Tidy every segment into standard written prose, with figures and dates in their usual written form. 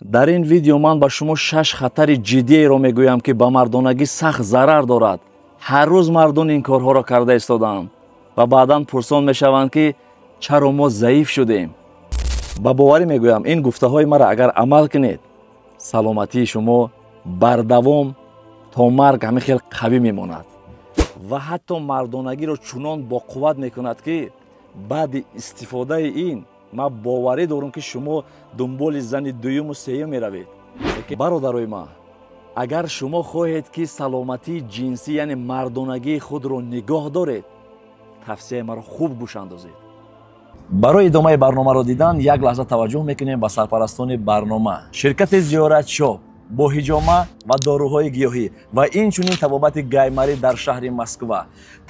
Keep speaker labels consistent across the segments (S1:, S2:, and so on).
S1: Дар ин видео ман ба шумо 6 хатари ҷиддиеро мегӯям, ки ба мардонагӣ сахт зарар дорад. Ҳар рӯз мардон ин корҳоро карда истодаанд ва баъдан пурсон мешаванд, ки чаро мо заиф шудем. Ба боварӣ мегӯям, ин гуфтаҳои маро агар амал кунед, саломатии шумо бардавом то марг ҳамин хел қавӣ мемонад ва ҳатто мардонагиро чунон боқувват мекунад, ки баъди истифодаи ин ман боварӣ дорам, ки шумо дунболи зани дуюму сеюм меравед. Бародарои ман, агар шумо хоҳед, ки саломатии ҷинсӣ, яъне мардонагии худро нигоҳ доред, тавсияи маро хуб гӯш андозед. Барои идомаи барномаро дидан як лаҳза таваҷҷӯҳ мекунем ба сарпарастони барнома, ширкати Зиёрат Шоп бо ҳиҷома ва доруҳои гиёҳӣ ва инчунин табобати гаймарӣ дар шаҳри Москва.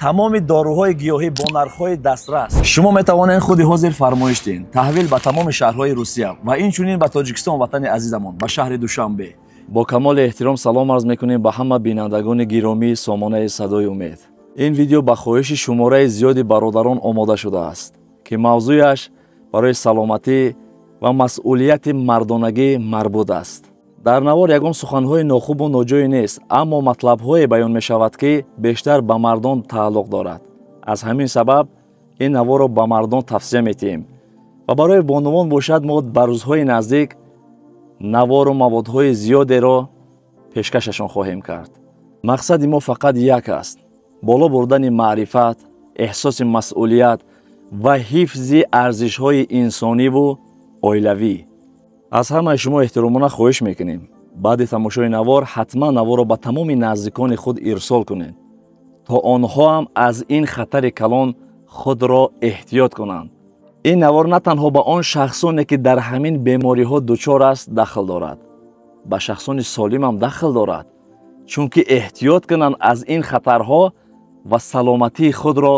S1: Тамоми доруҳои гиёҳӣ бо нархҳои дастрас. Шумо метавонед худи ҳозир фармоиш диҳед. Таҳвил ба тамоми шаҳрҳои Русия ва инчунин ба Тоҷикистон, ватани азизамон, ба шаҳри Душанбе. Бо камоли эҳтиром салом арз мекунем ба ҳама бинандагони гиромии сомонаи Садои Умед. Ин видео ба хоҳиши шумораи зиёди бародарон омода шудааст, ки мавзӯяш барои саломатӣ ва масъулияти мардонагӣ марбут аст. Дар навор ягон суханҳои нохубу ноҷоӣ нест, аммо матлабҳое баён мешавад, ки бештар ба мардон тааллуқ дорад. Аз ҳамин сабаб ин наворро ба мардон тавсия метиҳем ва барои бонувон бошад, мо ба рӯзҳои наздик навору маводҳои зиёдеро пешкашашон хоҳем кард. Мақсади мо фақат як аст: боло бурдани маърифат, эҳсоси масъулият ва ҳифзи арзишҳои инсониву оилавӣ. Аз ҳамаи шумо эҳтиромона хоҳиш мекунем, баъди тамошои навор ҳатман наворро ба тамоми наздикони худ ирсол кунед, то онҳо ҳам аз ин хатари калон худро эҳтиёт кунанд. Ин навор на танҳо ба он шахсоне, ки дар ҳамин бемориҳо дучор аст, дахл дорад, ба шахсони солимам дахл дорад, чунки эҳтиёт кунанд аз ин хатарҳо ва саломатии худро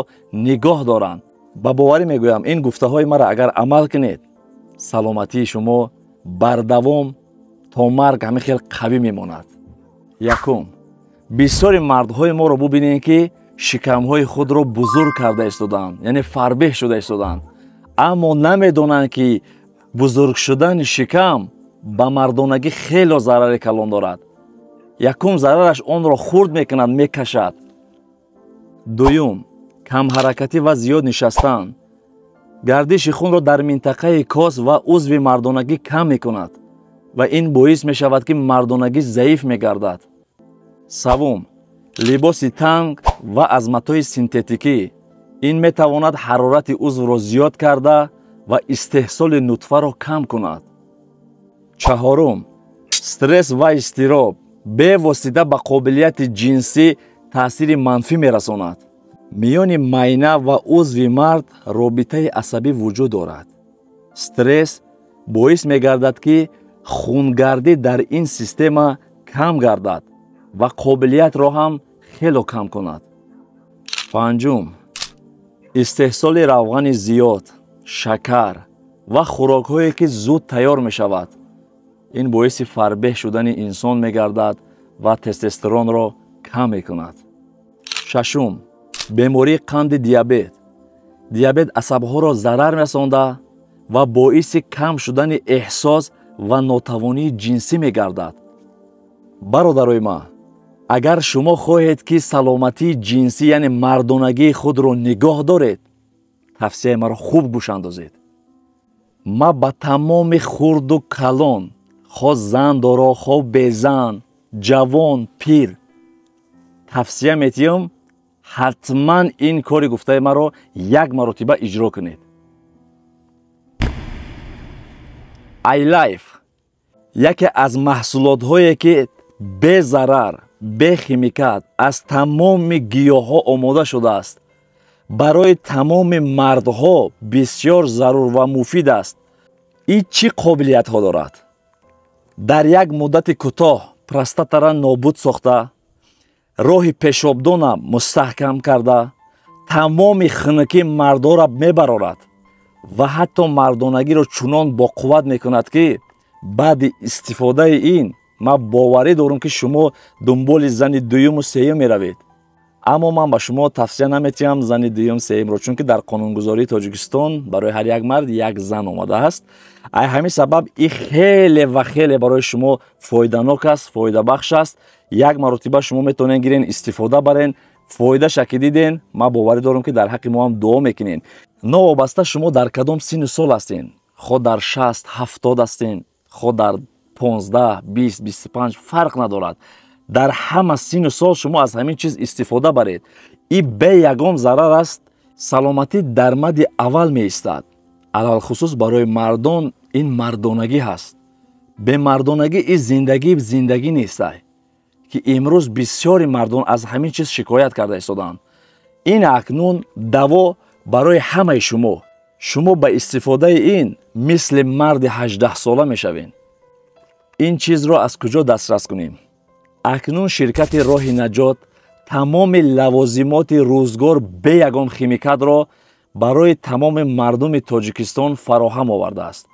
S1: нигоҳ доранд. Ба боварӣ мегӯям, ин гуфтаҳои маро агар амал кунед, саломатии шумо бардавом то марг ҳамин хел қавӣ мемонад. Якум, бисёри мардҳои моро бубинед, ки шикамҳои худро бузург карда истодаанд, яъне фарбеҳ шуда истодаанд, аммо намедонанд, ки бузург шудани шикам ба мардонагӣ хело зарари калон дорад. Якум зарараш онро хурд мекунад, мекашад. Дуюм, камҳаракатӣ ва зиёд нишастан гардиши хунро дар минтақаи кос ва узви мардонагӣ кам мекунад ва ин боис мешавад, ки мардонагӣ заиф мегардад. Савум, либоси танг ва аз матои синтетикӣ. Ин метавонад ҳарорати узвро зиёд карда ва истеҳсоли нутфаро кам кунад. Чаҳорум, стресс ва изтироб бевосита ба қобилияти ҷинсӣ таъсири манфӣ мерасонад. Миёни майна ва узви мард робитаи асабӣ вуҷуд дорад. Стресс боис мегардад, ки хунгардӣ дар ин система кам гардад ва қобилиятро ҳам хело кам кунад. Панҷум, истеҳсоли равғани зиёд, шакар ва хӯрокҳое, ки зуд тайёр мешавад. Ин боиси фарбеҳ шудани инсон мегардад ва тестостеронро кам мекунад. Шашум, бемории қанди диабет. Диабет асабҳоро зарар мерасонда ва боиси кам шудани эҳсос ва нотавонии ҷинсӣ мегардад. Бародарои ман, агар шумо хоҳед, ки саломатии ҷинсӣ, яъне мардонагии худро нигоҳ доред, тавсияи маро хуб гӯш андозед. Ман ба тамоми хурду калон, хоҳ зан доро, хоҳ безан, ҷавон, пир, тавсия метиҳам, ҳатман ин кори гуфтаи маро як маротиба иҷро кунед. iLife яке аз маҳсулотҳое, ки безарар, бехимикат аз тамоми гиёҳҳо омода шудааст, барои тамоми мардҳо бисёр зарур ва муфид аст. Ин чӣ қобилиятҳо дорад? Дар як муддати кӯтоҳ простатара нобуд сохта, роҳи пешобдона мустаҳкам карда, тамоми хунукии мардҳоро мебарорад ва ҳатто мардонагиро чунон боқувват мекунад, ки баъди истифодаи ин ман боварӣ дорам, ки шумо дунболи зани дуюму сеюм меравед. Аммо ман ба шумо тавсия наметиҳам зани дуюм, сеюмро, чунки дар қонунгузории Тоҷикистон барои ҳар як мард як зан омадааст. Ай ҳамин сабаб и хеле ва хеле барои шумо фоиданок аст, фоидабахш аст. Як маротиба шумо метавонед гирен, истифода барен, фоидаша ки диден, ман боварӣ дорам, ки дар ҳаққи мо ҳам дуо мекунен. Новобаста шумо дар кадом синну сол ҳастен, хо дар 60, 70 ҳастен, хо дар 15, 20, 25, фарқ надорад. Дар ҳама синну сол шумо аз ҳамин чиз истифода баред. И бе ягон зарар аст. Саломатӣ дар мади аввал меистад. Алалхусус барои мардон ин мардонагӣ ҳаст. Бемардонагӣ и зиндагӣ зиндагӣ нестай, ки имрӯз бисёри мардон аз ҳамин чиз шикоят карда истодаанд. Ин акнун даво барои ҳамаи шумо. Шумо ба истифодаи ин мисли марди 18-сола мешавед. Ин чизро аз куҷо дастрас кунем? Акнун ширкати «Роҳи наҷот» тамоми лавозимоти рӯзгор бе ягон химикатро барои тамоми мардуми Тоҷикистон фароҳам овардааст,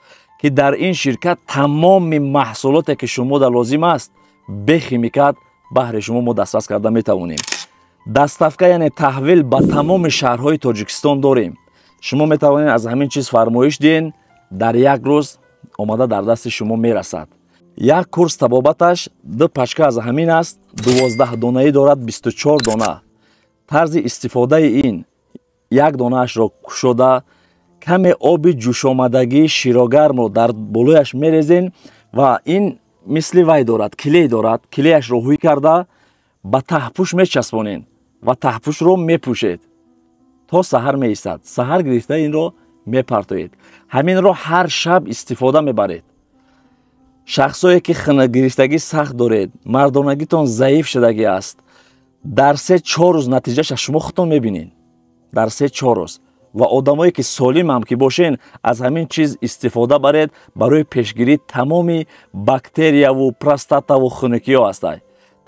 S1: ки дар ин ширкат тамоми маҳсулоте, ки шумода лозим аст, бе химикат баҳри шумо мо дастрас карда метавонем. Доставка, яъне таҳвил, ба тамоми шаҳрҳои Тоҷикистон дорем. Шумо метавонед аз ҳамин чиз фармоиш диҳен, дар як рӯз омада дар дасти шумо мерасад. Як курс табобаташ ду пачка аз ҳамин аст, 12 донаӣ дорад, 24 дона. Тарзи истифодаи ин: як донаашро кушода, каме оби ҷӯшомадагии широгармро дар болояш мерезен ва ин мисли вай дорад, клей дорад. Клеяшро ҳуй карда, ба таҳпӯш мечаспонед ва таҳпӯшро мепӯшед, то саҳар меистад. Саҳар гирифта, инро мепартоед. Ҳаминро ҳар шаб истифода мебаред. Шахсое ки хунукгирифтагӣ сахт доред, мардонагитон заиф шудагӣ аст, дар 3-4 рӯз натиҷаша шумо худтон мебинед, дар 3-4 рӯз. Ва одамое ки солимам ки бошен, аз ҳамин чиз истифода баред. Барои пешгирии тамоми бактерияву простатаву хунукиҳо ҳастай.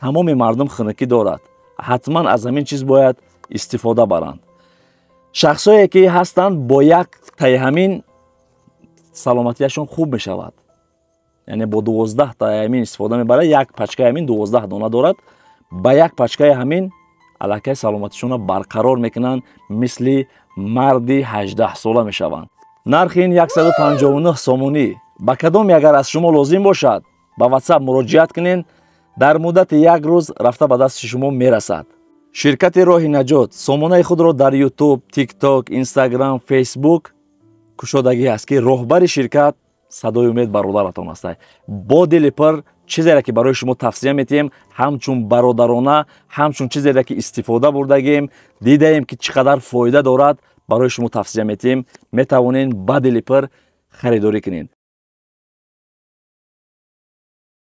S1: Тамоми мардум хунукӣ дорад, ҳатман аз ҳамин чиз бояд истифода баранд. Шахсое ки ҳастанд, бо як таи ҳамин саломатиашон хуб мешавад, яъне бо 12 таи ҳамин истифода мебарад. Як пачкаи ҳамин 12 дона дорад. Ба як пачкаи ҳамин аллакай саломатишонро барқарор мекунанд, мисли марди 18-сола мешаванд. Нархи ин 159 сомонӣ. Ба кадоме агар аз шумо лозим бошад, ба WhatsApp муроҷиат кунед, дар муддати як рӯз рафта ба дасти шумо мерасад. Ширкати «Роҳи наҷот» сомонаи худро дар Ютуб, ТикТок, Инстаграм, Фейсбук кушодагӣ аст, ки роҳбари ширкат Садои Умед бародаратон ҳастай. Бо дили пур чизере ки барои шумо тавсия метиҳем, ҳамчун бародарона, ҳамчун чизере ки истифода бурдагем, дидаем, ки чӣ қадар фоида дорад, барои шумо тавсия метиҳем. Метавонед ба дили пур харидорӣ кунед.